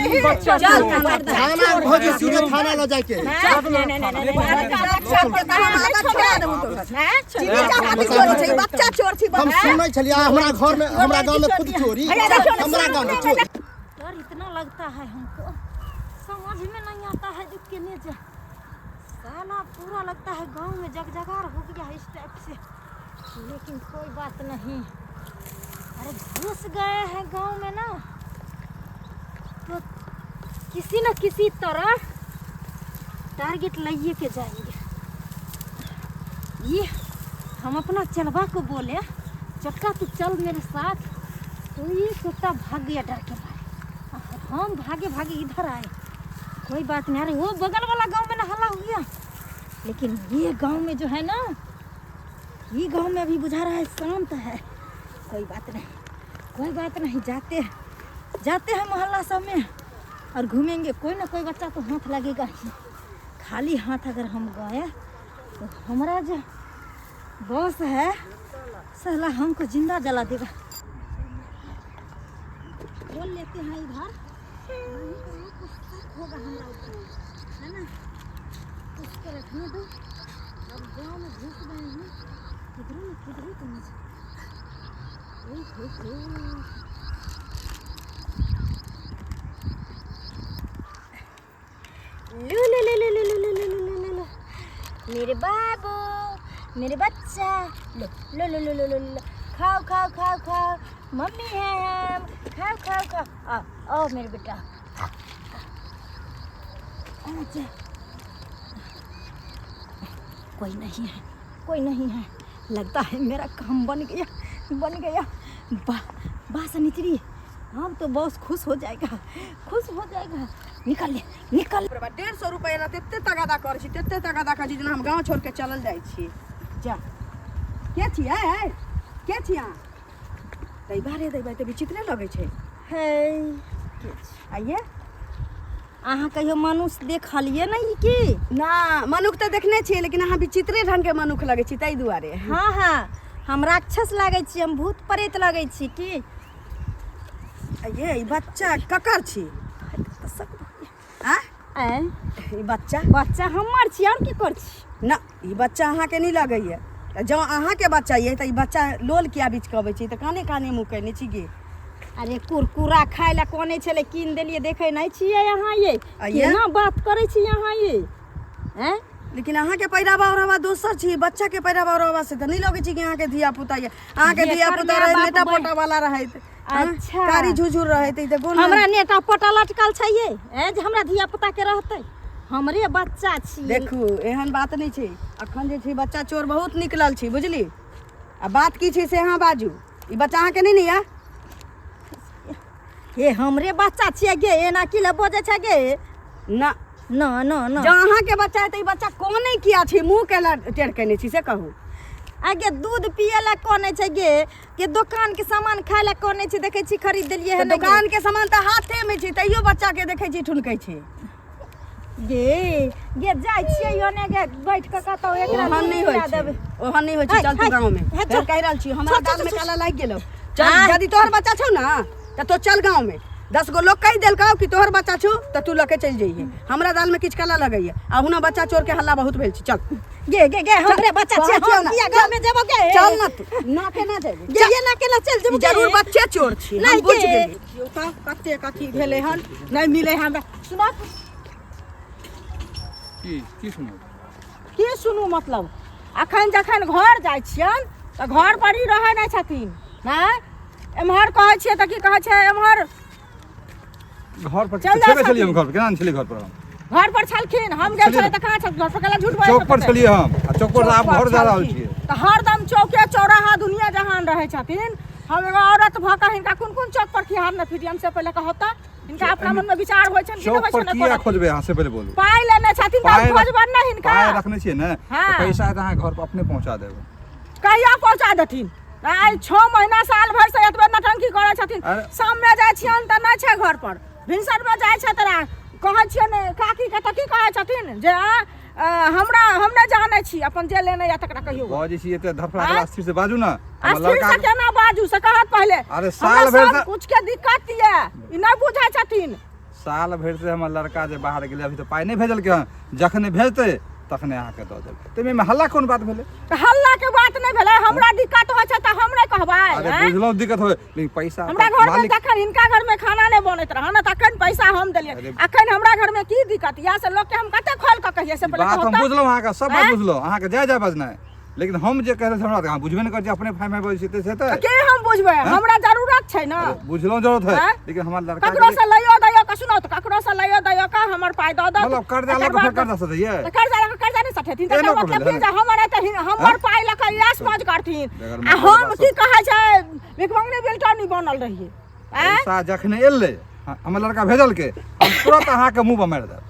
बच्चा चल चोर। थाना थाना भौजी सीधे थाना ल जाके बच्चा के तऽ हम आदत छोड़ा देबू तोहर। चीनी चापाती चोरी छै, बच्चा चोर छी। हम सुनै छलियै हमरा घर में, हमरा गांव में खुद चोरी, हमरा गांव में चोरी। डर इतना लगता है हमको, समझ में नहीं आता है जो केने जा। साला पूरा लगता है गांव में जगजगार हो गया है इस टाइप से, लेकिन कोई बात नहीं। अरे घुस गए हैं गांव में ना, तो किसी न किसी तरह टारगेट लाइए के जाएंगे। ये हम अपना चलवा को बोले, चक्का तू चल मेरे साथ, तो ये कुत्ता भाग गया डर के मारे। हम भागे भागे इधर आए। कोई बात नहीं। अरे वो बगल वाला गांव में ना हल्ला हो गया, लेकिन ये गांव में जो है ना, ये गांव में अभी बुझा रहा है शांत है। कोई बात नहीं, कोई बात नहीं। जाते हैं, जाते हैं मोहल्ला सब में और घूमेंगे, कोई ना कोई बच्चा तो हाथ लगेगा ही। खाली हाथ अगर हम गए तो हमारा जो बॉस है साला हमको जिंदा जला देगा। खोल लेते हैं इधर, नहीं तो ये कुछ शक होगा हमारा ऊपर, है ना। उसको रखने दो। अब गांव में घुस गए हैं, किधरों न किधरों तो मुझे ओ हो हो। लो लो लो लो लो लो लो लो लो लो लो, मेरे बाबू, मेरे बच्चा, लो लो लो लो लो लो लो, खाओ खाओ खाओ खाओ, मम्मी है हम, खाओ खाओ खाओ, आओ आओ मेरे बेटा। अच्छा, कोई नहीं है, कोई नहीं है, लगता है मेरा काम बन गया, बन गया। वाह वाह सनिचरी, अब तो बॉस खुश हो जाएगा, खुश हो जाएगा। निकल ले, निकल। 150 रुपया ला तेते तगादा करै छी, तेते तगादा करै छी, जेना हम गाँव छोड़ के चलल जाइ छी। जा के छी है, के छी अहाँ? दैबा रे दैबा, तऽ विचित्रे लगै छै। है। आइए। अहाँ कहियो मनुष्य देखलियै नहि की? ना, मनुख तऽ देखने छियै, लेकिन अहाँ विचित्रे ढंग के मनुख लगै छी, ताहि दुआरे। हाँ हाँ, हम राक्षस लागै छी, हम भूत प्रेत लगै छी की? आइए, ई बच्चा ककर छी? आ आँय? ई बच्चा? बच्चा हमर छी, आओर की कर छी? ना, ई बच्चा अहाँके नहि लगैए। जँ अहाँके बच्चा ये तऽ ई बच्चा लोल किया बिचकबै छी? तऽ काने काने मुँह केने छी गे। अरे कुरकुरा खाय लए कोने छलै, कीन देलियै, देखै नहि छियै अहाँ ये? आइये? केना बात करै छी अहाँ ये? हैं? लेकिन अहाँके पहिरावा ओढ़ावा दोसर छी, बच्चाके पहिरावा ओढ़ावा से तऽ नहि लगै छै कि अहाँके धिया पुता ये। अहाँके जेकर धिया पुता माय रहैत बाप नेटा बहि- पोटा वाला रहैत, हाँ? अच्छा। कारी झुझुर रहैत, ई तऽ गोल। हमरा नेटा पोटा लटकल छै ये ए जे हमरा धिया पुता के रहतै? हमरे बच्चा छी। देखू, एहन बात नहि छै। अखन जे छै बच्चा चोर बहुत निकलल छै, बुझली? आ बात की छै से अहाँ बाजू। ई बच्चा अहाँके नहि ने ये? हे, हमरे बच्चा छियै गे, एना की ले बजै छै गे? ना। ना ना ना। जँ अहाँके बच्चा है तऽ ई बच्चा कोने किया छै, मुँह केला टेढ़ केने छी, से कहू। आगे दूध पिए ला कोने छै गे, के दोकान के सामान खाय ला कोने छै? देखै छी खरीद देलियै तऽ हन गे। दोकान के सामान तऽ हाथे में छै, तैयो बच्चा के देखै छी ठुनकै छै। गे गे, जाइ छियै ओने गे, बैठ कऽ कतौ एकरा ओहन दूध नहि होइ पिया छै, देबै। ओहन नहि होइ छै। है, चल तू है, गाँव में। है, फेर चल। कहि रहल छी, हमरा चल, दाल में चल, काला लागि गेलौ। चल। आँय। यदि तोहर बच्चा छौ ना तऽ तो चल गाँव में। 10 गो लोग कहि देलकौ कि तोहर बच्चा छौ तऽ तू लऽ के चलि जइहे। हमरा दाल में किछु काला लगैया आ हुना बच्चा चोर के हल्ला बहुत भेल छै। चल। गे गे गे, हमरे बच्चा छै। कहै छियौ हम ना, किया गाँव में जेबो गे? चल ना तू, ना केना जेबी? गे, ये ना केना चल जेबो गे? जरूर बच्चे चोर छी, हम नहि बुझि गे। गेली। देखियौ तऽ कते कथी भेलै हन, नहि मिलै हमरा। सुनत की की सुनू? की सुनू मतलब, अखन जखन घर जाइ छियनि तऽ घर पर ही रहै नहि छथिन। नहि, एम्हर कहै छियै तऽ की कहै छै एम्हर? घर पर चल जा छेबे छलियै हम छथिन। घर पर। केना नहि छलियै घर पर हम? घर पर छलखिन, हम गेल छलियै। छलियै तऽ कहाँ छल घर पर? केला झूठ बाजि चौक पर सकैत? छलियै हम आ चौक पर आब चौक पर घर जा रहल छलखिन। छियै। तऽ हरदम चौके चौराहा दुनिया जहान रहै छथिन। हम एगो औरत भऽ कऽ हिनका कोन कोन चौक पर खिहार फिरियन, से पहिले कहत तऽ हिनका अपना मन में विचार होइ छनि कि चौक नहि पर होइ छनि? किया खोजबै अहाँ, से पहिले बोलू। पाइ लेने छथिन तऽ पाइ खोजबनि ने हिनका। पाइ रखने छियै ने? हाँ। तऽ पैसा तऽ अहाँ घर पर अपने पहुँचा देबै। कहिया पहुँचा देथिन? आइ 6 महीना साल भरि से एतबे नटंकी करै छथिन। अरे- शाममे जाइ छियनि तऽ नहि छै घर पर, भिनसरमे जाइ छै तोरा कहै छियनि काकीके तऽ की कहै छथिन जे आ, आ, हमरा हम नहि जानै छी, अपन जे लेने या तकरा कहियौ। बजै छी एते धफड़ा आँय? के, स्थिर से बाजू ने। हमर स्थिर लड़का से केना बाजू, से कहत पहिले। अरे हमरा साल भरि सब से- कुछ के दिक्कत ये, ई नहि बुझै छथिन। साल भरि से हमर लड़का जे बाहर गेलै, अभी तऽ पाइ नहि भेजलकै हन। जखने भेजतै तखने अहाँके दऽ देब। तऽ एहिमे हल्ला कोन बात भेलै? तऽ हल्ला के बात नहि भेलै, हमरा दिक्कत होइ छै तऽ हम नहि कहबै? अरे आँय? बुझलहुँ दिक्कत होइ, लेकिन पैसा हमरा तऽ घर में मालिक तखन हिनका घर में खाना नहि बनैत रहै ने, तखन पैसा हम देलियै। अरे अखन हमरा घर में की दिक्कत या से लोक के हम कते खोल कऽ कहियै से पहिले बात कहू हम तऽ। बुझलहुँ अहाँके सब बात आँय? बुझलहुँ, अहाँके जाय जाय बजनाइ, लेकिन हम जे कहि रहल छी हमरा तऽ अहाँ बुझबे नहि करै छी, अपने फाइ फाइ बजै छी से तऽ तऽ के हम बुझबै? हमरा जरूरत छै ने। अरे बुझलहुँ जरूरत है, आँय? लेकिन हमर लड़का ककरो के से लइयो दैयो के, सुनो तऽ, ककरो से लइयो दैयो के हमर पाइ दऽ दऽ। मतलब कर्जा लऽ कऽ फेर कर्जा सधैयै? तऽ कर्जा लऽ कऽ कर्जा नहि सठेथिन तऽ एना एकर मतलब भेलै की जे हमर एते हमर आँय? पाइ लऽ कऽ ऐश मौज करथिन बगैर आ मतलब हम बात की सब। कहै छै भिखमंगनी बिलटनी बनल रहियै? आँय? पैसा जखने एलै, हमर लड़का भेजलकै, हम तुरंत अहाँके मुँह पर मारि देब।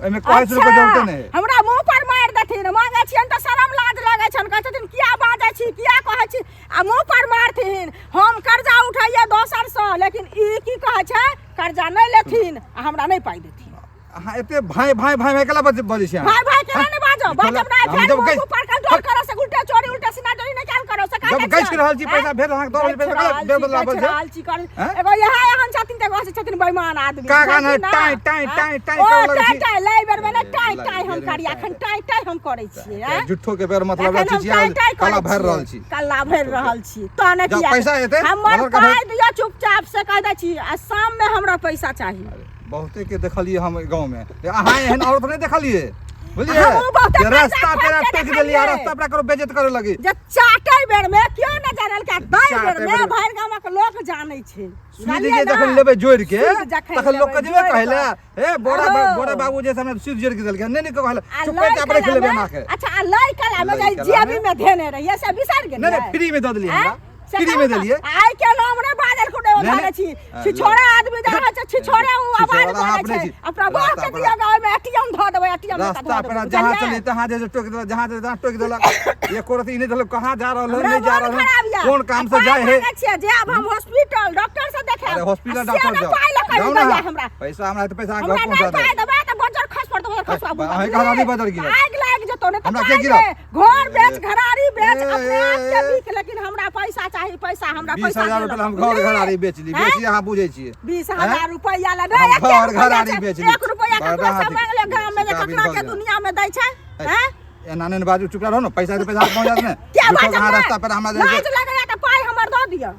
एहिमे कहै सुनैके जरूरते नहि है। हमरा मुँह पर मारि देथिन। मांगै छियनि तऽ शरम लाज लगै छनि, कहै छथिन किया बाजै छी, किया कहै छी, आ मुँह पर मारथिन। हम कर्जा उठैयै दोसरसँ, लेकिन ई की कहै छै, कर्जा नहि लेथिन आ हमरा नहि पाइ देथिन। अहाँ एते भाई भाई भाई भाई केला बजै छी अहाँ? भाई भाई केना नहि बाजो? बाजब नहि। हम फेर जब मुँह ऊपर कंट्रोल करो से उल्टा चोरी उल्टा सीना चोरी नहि काल करो से जब गछि रहल छी पैसा भेज अहाँके दऽ रहल छी पैसा, रहल बेर छी, बदला गछि बजै रहल छी, कर हैं? एगो इएह एहन छथिन तऽ एगो से छथिन बेईमान आदमी। का का बुझलखिन नहि, ना? टाँय, टाँय, हैं? टाँय, टाँय ओ, करऽ लगै टाँय, छी। टाँय, लै बेर मे ने टाँय, लै टाँय हम बेर मे करी, टाँय, अखन टाँय, टाँय हम करै छियै, हैं? झूठो के बेर मतलब अखन हम छी, टाँय, टाँय काला करै भरि रहल छियै। छी। कल्ला भरि रहल छी तहने जब किया पैसा एतै, हमर लड़का भेज- पाइ दिअ चुपचाप से कहि दै छी, आ शाम मे हमरा पैसा चाही। अरे, बहुते के देखलियै हम गाँव में, अहाँ एहन औरत नहि देखलियै, बुझलियै? हमहूँ बहुते जे कर्जा रास्ता खोलि पेरा के टोकि देलियै, देखलियै। रास्ता पेरा ककरो बेइज्जत करे लगी। जे चाटै बेर में केओ न जानल के, दै बेर चाटै में बेर में। भरि गामक लोक जानै छै। सूद जानलियै जे ना? जखन लेबै जोड़ि के सूद जखन तखन लोक लेबै के जेबे जोड़ि कहै लए, कऽ। हे बोरा अहो। बोरा बाबू जे हमरा सूद जोड़ि के देलकै, नहि नहि कहै लए, आ चुपे लै चाप राखि कला लेबै में- अहाँ के। अच्छा, आ लै कला में लै जे कला जेबी में- में धेने रहियै से बिसरि गेलियै? नहि नहि, फ्री में दऽ देलियै आँय? हमरा, से फ्री कहू में तऽ, देलियै। आइ के नाम नहि बाजल कुटे नहि, जानै नहि। छी। आ, छिछोड़ा आदमी जे रहै छै, छिछोड़े ओ आवाज छिछोड़ा अहाँ बोलै अपने छै। छी। अपना बाप रास्ता के पर- दियौ गाँव में एटीएम धऽ देबै, एटीएम में रास्ता धऽ पर देबै, जहाँ बुझलियै? चली तहाँ जे टोकि देलक, जहाँ चली तहाँ टोकि देलक। एको रत्ती ई नहि देलक कहाँ जा रहल है, हमरा नहि जा मोन रहल है, खराब यऽ। कोन काम आ से पाइ जाय है। मांगै छियै जे आब हम हॉस्पिटल डॉक्टर से देखायब। अरे हॉस्पिटल आ से डॉक्टर नहि जाओ, पाइ लऽ कऽ जाओ ना। दैया हमरा। पैसा हमरा हेतै, पैसा अहाँ हमरा घर नहि पहुँचा पाइ देब। देबै तऽ बजर खस पड़तौ, बजर खस पड़तौ। अहीं के हरानी बजर गिरत। आगि लागि जेतौ, नहि तऽ हमरा के पाइ गिरत? दे। घर बेच, घरारी बेच, ए, अपने आप के ए, ए। बिक, लेकिन हमरा पैसा चाही, पैसा हमरा बीस पैसा हजार दिअ। रुपया हम घर घरारी बेच ली, हैं? बेची अहाँ बुझै छियै। 20,000 हैं? रुपया ले हम नहि, एके घर रुपया घरारी छै। बेच ली। एक रुपया बड़ा ककरो से हाथी। मांगि ले गाम में जे गाभिन ककरो भऽ के गेल। दुनिया में दै छै, हैं? एना नहि ने बाजू, चुप रहू ने, पैसा हेतै पैसा पहुँचा देब ने। क्या झूठो के बाजब अहाँ नहि? रास्ता पर हमरा लाज लगैया तऽ पाइ हमर दऽ दिअ।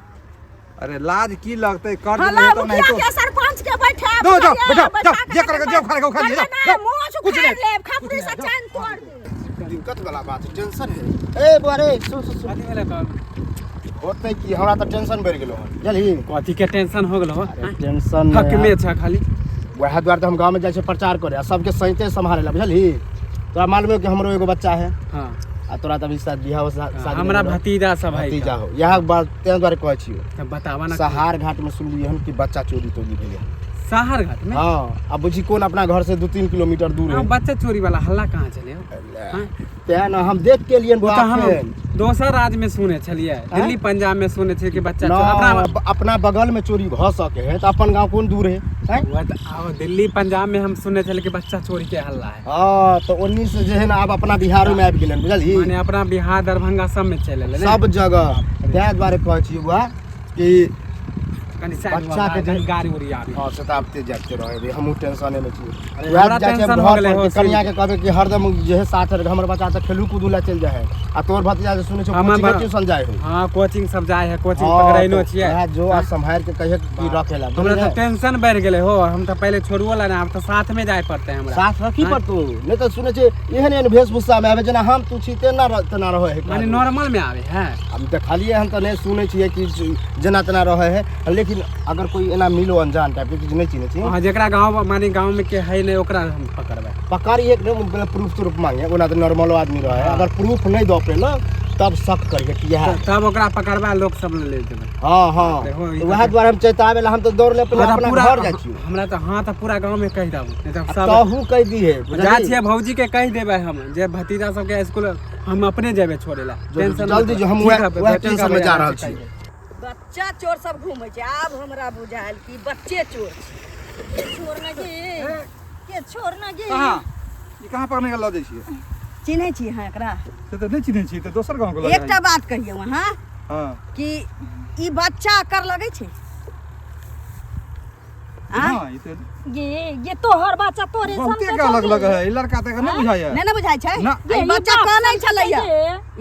अरे लाज की लगतै, कर्ज हँ, नहि लाउ, हेतौ नहि मुखिया हेतौ। के सरपंच के बैठायब, जाओ, जाओ, बुझलियै? बैठाओ, बैठा जाओ, के जे करके, जे उखाड़े के उखाड़ लिअ, कहबै जाओ, नहि, जाओ। मुँह कुछ सुखाड़ नहि, लेब, खपरी कुछ से नहि, चैन तोड़ देब। दिक्कत वाला बात है, टेंशन है। ए बुआ रे, सुन सुन सुन। कथी भेलै तब? होतै की, हमरा तऽ टेंशन बढ़ि गेलो हन, बुझलही? कथी के टेंशन हो गेलो हो? टेंशन हक में छ खाली। वएह दुआरे तऽ हम गाँवमे जाइ छियै प्रचार करे आ सबके सैंते सम्हारे ला, बुझलही? तोरा मालूम है कि हमरो एगो बच्चा है। हाँ। आ तोरा तऽ अभी शायद बियाह शादी हमरा नहि भेलौ। भतीजा सब है। भतीजा हो, इएह बात तें दुआरे कहै छियौ। तऽ बताबऽ ना। सहार घाट में सुनलियै हन कि बच्चा चोरी तोरी भेलै हन। सहार घाट में? हाँ, अब बुझी कोन अपना घर से 2-3 किलोमीटर दूर हाँ, है। बच्चा चोरी वाला हल्ला कहाँ चले हो? हाँ? तें ना हम देख के एलियन ओ तऽ हम बौआ। दोसर राज्य में सुने छलियै, दिल्ली पंजाब में सुने छलियै कि बच्चा ना, अपना अपना बगल में चोरी भऽ सके है तऽ अपन गाँव कोन दूर है, हैं? वह तऽ आब दिल्ली पंजाब में हम सुने छलियै कि बच्चा चोरी के हल्ला है। हाँ, तऽ ओन्नी से जे है ना आब अपना बिहारो में आबि गेलै, बुझलही? माने अपना बिहार दरभंगा सब में चलि एलै ने? सब जगह। तें दुआरे कहै छी बौआ कि कनि साइड बच्चा के में जे- गाड़ी उड़ी आबी। हाँ, से तऽ आबिते जाइते रहै रे, हमहूँ टेंशने में छी। अरे वएह हमरा जाइ छियै टेंशन घर हो गेलै पर हो, कि कनिया के कहबै कि हरदम जे है साथ रहे, हमर बच्चा तऽ खेलू कूदू लए चलि जाइ है आ तोर भतीजा जे सुनै छौ हमर कोचिंग ट्यूशन जाइ है। हाँ, कोचिंग सब जाइ है, कोचिंग हाँ, पकड़ैनो तऽ छियै। वएह जो आ सम्हारि के कहिए कि रखे ला, हमरा बुझलियै? तऽ टेंशन बढ़ि गेलै हो, हम तऽ पहिले छोड़बो ला ने, आब तऽ साथ में जाय पड़तै हमरा। साथ रखी हाँ? पड़तौ, नहि तऽ सुनै छियै एहन एहन वेशभूषा में आबै जेना हम तू छी तेना तेना रहै है। माने नॉर्मल में आबै है। हम देखलियै हन तऽ नहि सुनै छियै कि जेना तेना रहै है, लेकिन अगर कोई एना मिलो अनजान टाइप के किछु नहि चिन्है छी। हाँ, जेकरा गाँव माने गाँव में के है नहीं ओकरा हम पकड़बै। पकड़िए के नहि, प्रूफ त्रूफ मांगे, ओना तऽ नॉर्मलो आदमी रहै है, अगर प्रूफ नहि दऽ पेलो तब शक करिए कि इएह। तब ओकरा पकड़बा लोक सब ले जेबै। हाँ, हाँ। देखो, ई तऽ वएह दुआरे हम चेताबै ला हम तऽ दौड़ ले पहिले हमरा अपना पूरा घर जाइ छियौ। हमरा तऽ हाँ तऽ पूरा गाँव में कहि देब, नहि तऽ आ सब तहू कहि दिहे, बुझलही? जा छियै भौजी के कहि देबै हम जे भतीजा सबके स्कूल हम अपने जेबै छोड़े ला। टेंशन जल्दी मत जो, हम ठीक है, वएह बेटी टेंशन का में जा भैया रहल से छी। कहि देबै। बच्चा चोर सब घूमै छै, आब हमरा बुझायल कि बच्चे चोर छै। के छोड़ ना गे, के छोड़ ना गे। कहाँ? ई कहाँ पकड़ने के लऽ जाइ छियै? चिन्है छी अहाँ एकरा? से तऽ नहि चिन्है छी, तऽ दोसर गाँव के लऽ जाइ। एकटा बात कहियौ अहाँ। हाँ। कि ई बच्चा कर लगै छै? आँय? हाँ, ई तऽ ये ये तोहर बच्चा तोरे बहुते सन के अलग लग है ई लड़का तऽ नहि बुझाइया नहि ने बुझाइ छै ना। ई बच्चा कनै छलैया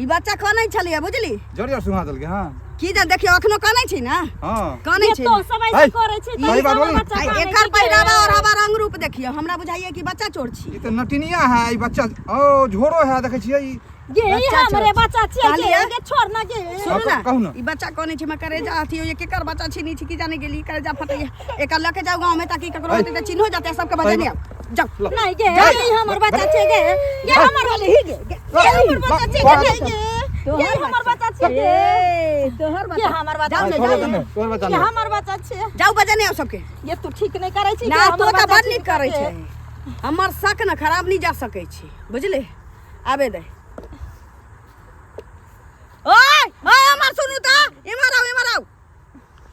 ई बच्चा कनै छलैया बुझली जोर जोर सुहा देलकै हाँ की जान देखियौ अखनो कनै छै ने हाँ कनै ये छै तो सब ऐसे है, करे छै सही बात बोल ने। बच्चा आ कानै एकर छै। पहिरावा ओढ़ावा रंग रूप देखियौ हमरा बुझाइया कि बच्चा चोर छी ई तऽ नटिनिया है ई बच्चा ओ झोरो है देखै छियै ई ये ई बच्चा हमरे छोड़। बच्चा छियै कहलियै? ये ये छोड़ ना ये सुनू कहू ना ने। ई बच्चा कनै छै हमरा करेजा अथी होइए केकर बच्चा छी नहीं छी की जाने गेली करेजा फटैया एकर लऽ के जाउ गाँव में ताकि ककरो ऐ। होतै तऽ चिन्हो जाते सबके बजेने आउ जाउ नहीं ये ये हमर बच्चा छियै ये ये हमर वाली ही गे ये हमर बच्चा छियै ये ये ये हमर बच्चा छियै ए, तोहर ये बच्चा हमर बच्चा जाउ ने, छियै जाउ ने। तोहर बच्चा ये नहि। हमर बच्चा छियै जाउ बजेने आउ सबके ये तू ठीक नहीं करै छी ना ये हमर तो तऽ बच्चा बड़ छियै। नीक करै छै हमर शक ने खराब नहीं जा सकै छी बुझली आबे दे ओए ओए हमर सुनू तऽ इम्हर आउ इम्हर आउ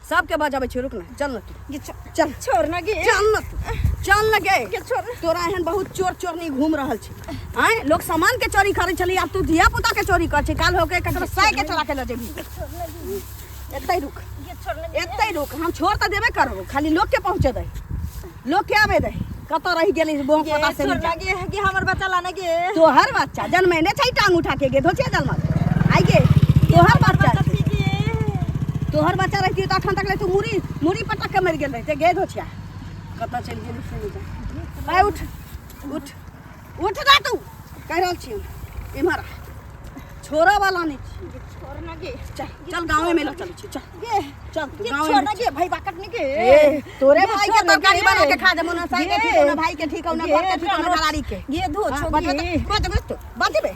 सबके बजाबै छी रुक ना चल ना तू ये चल छोड़ ना गे चल ना तू चल ना गे ये छोड़ तोरा एहन बहुत चोर चोरनी घूम रहल छै आँय लोग सामान के चोरी करै छलै आब तू धिया पुता के चोरी कर छै काल होके ककरो साय के चोरा के लऽ जेबही एतै रुक ये छोड़ ना एतै रुक हम छोड़ तऽ देबे करबो खाली लोग के पहुँचे दे लोग के आबे दे कतऽ रहि गेलै बोह ये पता से छोड़ नहीं ना गे ये हमर बच्चा लाने गे तोहर बच्चा जन्मेने छै टांग उठा के गे धोचे जन्मल आइ गे तोहर बच्चा बच्चा छी गे तोहर बच्चा रहती तऽ अखन तक ले तू मुड़ी मुड़ी पटक के मरि गेल रहते गे धोछिया कतऽ चलि गेली से नहि जान। आइ उठ उठ उठ ना तू कहि रहल छी इम्हर आ। छोड़ऽ वाला नहि छी छोड़ ना गे चल चल गाँवे में लऽ चलै छी चल गे चल तू ये गाँवे छोड़ में ना गे भाई बाकट गे ए, तोरे ये भाई के छोड़ ना तरकारी गे। बना के खा दे मोना साई के ठीक हो ना भाई के ठीक हो ना ये घर के ठीक हो ना घरारी के ये धो हाँ, छो बजबे गे तऽ- बजबे तो बजबे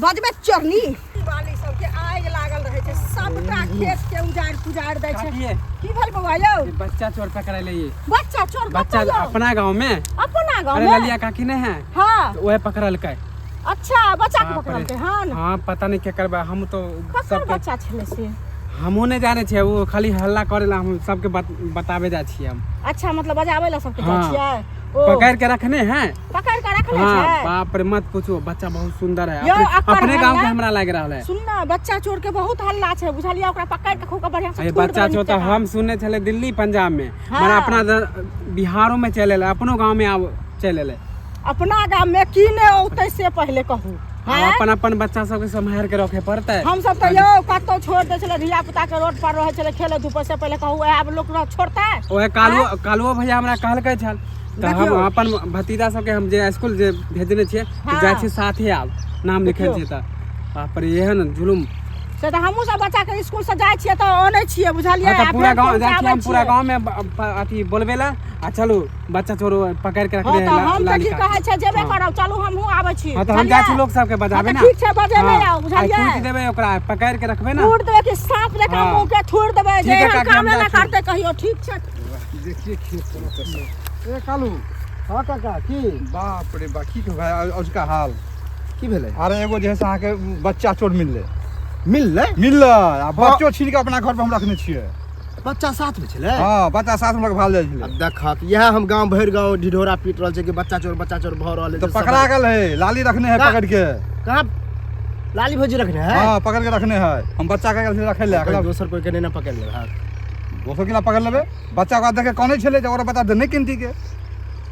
बजबे चोरनी वाली सबके आगि लागल रहै छै सबटा खेत के उजाड़ि पुजाड़ि दै छै काकिए की भेल बौआ यौ ये बच्चा चोर पकड़े ले ये बच्चा चोर बच्चा कतऽ यौ? अपना गांव में अपना गाँव अरे में ललिया काकी नहीं है हाँ तो वह पकड़लकै अच्छा बच्चा के बाप रे। पकड़लकै हन हाँ पता नहीं क्या करबा हम तो ककर सबके बच्चा छलै से हमहूँ नहीं जाने छियै वो खाली हल्ला करे ला हम सबके बताबे जा छियै हम अच्छा मतलब बजाबै ला सबके जाइ हाँ। छियै ओ पकड़ के रखने हैं पकड़ के रखने हाँ छै बाप रे मत पूछो बच्चा बहुत सुंदर है यौ, अपने, अकर अपने गांव के हल्ला- हमरा लग रहा है सुन ना बच्चा चोर के बहुत हल्ला छै बुझलियै ओकरा पकड़ के खूब के बढ़िया से अरे थूर बच्चा देबै चो तो नीचे हम सुनने छले दिल्ली पंजाब में हाँ। मगर अपना बिहारो में चले अपनो गांव में आब चले का। अपना गाम में की ने औतै से पहिले कहू आब अपन अपन बच्चा सबके सम्हार के रखे पड़तै हम सब तऽ यौ कतौ छोड़ दै छलै धिया पुता के रोड पर रहै छलै खेलै धूपै से पहिले कहू आब लोक छोड़तै ओहे कालुओ कालुओ भैया हमरा कहलकै छल तऽ हम अपन भतीजा सबके हम जे स्कूल जे भेजने छियै तऽ जाइ छियै साथे आब नाम लिखल छियै तऽ बाप रे एहन जुलुम से तऽ हमहूँ सब बच्चा के स्कूल से जाइ छियै तऽ अनै छियै बुझलियै हाँ, तऽ आ पूरा फेर गाँव जाइ छियै पहुँचाबै हम पूरा छियै। गाँव में अथी बोलबे ला आ चलू बच्चा चोरो पकड़ के हँ रखने तऽ है हम तऽ लाली की का कहै छै जेबे हाँ। करब चलू हमहूँ आबै छी हाँ तऽ हम जाइ छी लोक सबके बजाबे हाँ, ना तऽ ठीक छै, बजेने हाँ, आउ, बुझलियै? आ कूटि देबै ओकरा पकड़ के रखबै ना थूर देबै कि साँप जकाँ हाँ। मुँह के थूर देबै ठीक जे है, एहन काकी, हम कामे जाइ नहि छी। करतै कहियो ठीक छै देखिए खेत ए कालू हँ काका की बाप रे बा की कहबै अजुका हाल की भेलै अरे एगो जे है से अहाँके बच्चा चोर मिललै मिललै मिललै आ बच्चो छीन के अपना घर पर हम रखने छियै बच्चा साथ में छलै हँ बच्चा साथ में भाग जाइ छलै अब देखक इएह हम गांव भरि गांव ढिढोरा पीट रहल छै कि बच्चा चोर भऽ रहल है तऽ पकड़ा गेल है लाली रखने है पकड़ के कहाँ लाली भौजी रखने है हाँ पकड़ के रखने है हम बच्चा के गेल रखे ले कोई दोसर कोई के नहीं ना पकड़ ले हाँ दोसर केना पकड़ लेबै बच्चा ओकरा देख के कनै छलै जे ओकरा बच्चा नहि किनती के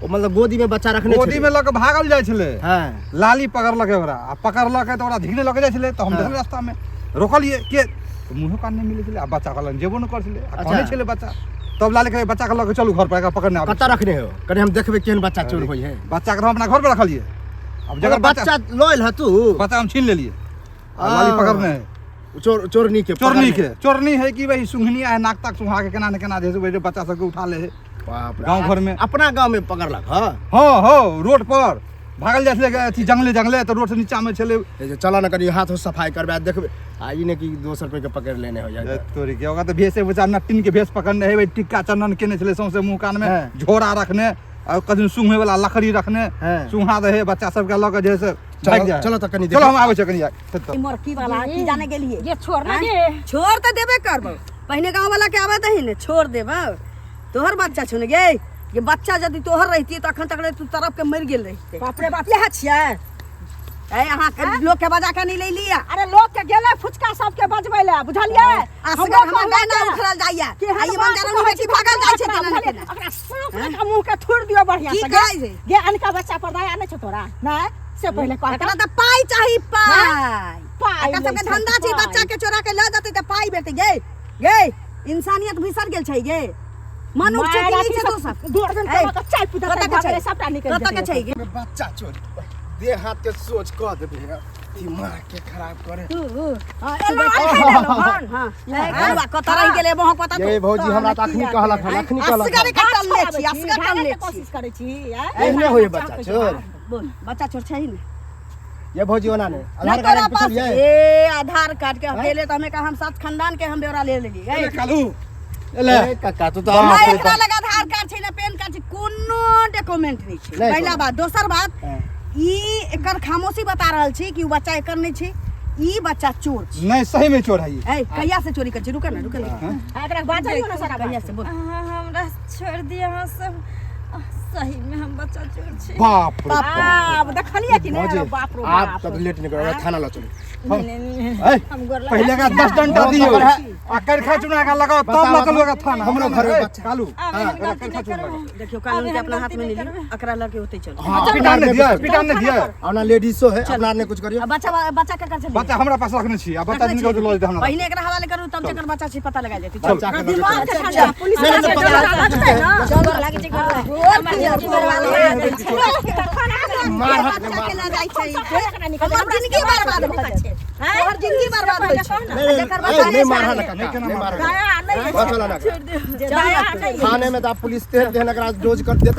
ओ मतलब गोदी में बच्चा रखने गोदी में लऽ के भागल जाइ छलै हाँ लाली पकड़लकै ओकरा आ पकड़लकै तऽ ओकरा झिकने लऽ के जाइ छलै तऽ हम हाँ। देखल रास्तामे रोकलियै के तऽ मुँहो कान नहि मिलै छलै आ बच्चा कहलनि जेबो नहि करै छलै आ अच्छा। कनै छलै बच्चा तब लाली कहै बच्चा के लऽ के चलू घर पर एकरा पकड़ने आबै कतऽ रखने हो कनि हम देखबै केहन बच्चा चोर होइ है बच्चा के तऽ हम अपना घर पर रखलियै आब जकर बच्चा बच्चा लऽ एल तू बच्चा हम छीन लेलियै आ लाली पकड़ने है चोर चोरनी के चोरनी के चोरनी है कि भाई सुंघनी है नाक ताक सुंघा के केना ने केना जे है से बच्चा सबके उठा ले है बाप रे। गाँव घर में अपना गाँव में पकड़लक हँ हाँ हो रोड पर भागल जाइ छलै अथी जंगले जंगले तऽ रोड से नीचा में छलै ए जे चलऽ ने कनि हाथ सफाई करबा देखबै आ ई ने कि दोसर कोई के पकड़ लेने हो जाए तोरी के ओकरा तऽ भेसे बचा नटिन के भेस पकड़ने हेबै टिक्का चंदन केने छलै सौंसे मुँह कान में हाँ। झोरा रखने आ कथी सुंघे वाला लकड़ी रखने हाँ। सुंघा दे है बच्चा सबके लऽ के जे है से चलो भागि जाइ चलो तऽ कनि चलो हम आबै छियै कनि ई मोरकी वाला की जाने गेलिए ये छोड़ ना आँय? गे छोड़ तऽ देबे करबो पहिने गाँव वाला के आबे दही ने छोड़ देबो तोहर बच्चा छौ ने गे ये बच्चा यदि तोहर रहिती तऽ अखन तक ले तू तड़प के मरि गेल रहिते बाप रे बाप इएह छियै ए अहाँ के लोग के बजा के नहीं ले लिया। अरे लोग के गेलै फुचका सबके बजबै ले, बुझलियै? असगर हमर डायना उखड़ल जाइया। कि आ ई बंजारन में बेटी भागल जाइ छै तेना ने केना। ओकरा साँप जकाँ मुँह के थुरि दियौ बढ़िआँ की से। कहै छै? गे अनका बच्चा पर दया नहि छौ तोरा? नहि से पहिले कह। एकरा तऽ पाइ चाही, पाइ। पाइ एकर लै सबके छै, धंधा छै, पाइ। बच्चा के चोरा के लऽ जेतै तऽ पाइ भेटतै। गे गे इंसानियत बिसर गेल छै गे। मनुष्य छै कि नहि छै दोसर? दू दिन ए, के चाय पी कतऽ के छै? सबटा निकलि कतऽ के जेतै। छै गे? बच्चा चोरी देह हाथ के सोच कऽ देबै, दिमाग के खराब करे। हँ, एना अखन एलौ हन। हाँ, ए, कलुआ, कतऽ रहि गेलै बहक पता ये भौजी हमरा तऽ अखनी कहलक हन, अखनी कहलक असगरे हन। कटल ले छी, असगर भागैके टल ले छी। कोशिश करै छी, आँय? एहने होइए बच्चा चोर। बोल, बच्चा चोर छै ने? ये भौजी ओना नहि नहीं आधार कार्ड तोरा पास पूछलियै? ए आधार कार्ड के अकेले तो हमें कहा हम सात खानदान के हम ब्यौरा ले लेलियै। ए, कालू एले। ए काका तू तऽ ना अहाँ एकरा लग आधार कार्ड छै ना पैन कार्ड छै, कोनो डॉक्यूमेंट नहीं छै। नहि पहला कोनो। बात, दोसर बात हाँ। ई एकर खामोशी बता रहल छी कि उ बच्चा एकर नहीं छै, ई बच्चा चोर छै। नहीं सही में चोर है ई। ए कहिया से चोरी कर छै? रुक ना, रुक ना। आ, एकरा बाजैयो ने सारा कहिया बात। से बोल। अहाँ हमरा छोड़ि दिअ अहाँ सब, सही में हम बच्चा चोर छी। बाप रे बाप। आब देखलियै कि नहि? भौजी अरे बाप रो आब बाप। तब लेट नहि करू, थाना लऽ चलू। नहीं नहीं नहीं ए, हम गोर लगा पहले का 10 डंडा हम दियो पकड़ है। आ करखा चुना का लगाओ तब बताओ, लऽ चलू थाना। हमरो घर में बच्चा। कालू आब एहन गलती करखा नहि चुना करबै। लगाओ। देखियो कानून के आब अपना एहन हाथ में गलती नहीं नहि ली, करबै। एकरा लके ओते चल। हाँ, अपना पिटान आर नहि नहि दिअ, कुछ पिटान नहि दिअ। अपना लेडीजो है, अपना आर नहि कुछ करियो। आ बच्चा बच्चा के कर चलिए। बच्चा हमरा पास रखने छी आ बच्चा रखने जिनका छी। लऽ जेतै हमरा। पहिने एकरा हवाले करू तब जकर बच्चा छै पता लगा जेतै। चल। बच्चा के लऽ के दिमाग चलू। के ठंडा पुलिस नहि, नहि, के पता डर लगतै ना। गोर लागै छै, गोर लागै छै। हमर जिंदगी बर्बाद भऽ गेल छै। मार हक बच्चा नहि मार। के लऽ जाइ छै। हमर हमर जिंदगी बर्बाद भऽ जाइ छै, तोहर जिंदगी बर्बाद होइ छै। नहीं, नहीं, जकर ए, बच्चा नहीं मारह ना नहीं काका, केना नहीं मारह। दया नहि बस चला ना। दया नहि। थाने में तो आप पुलिस तेहन तेहन एकरा डोज कर देता।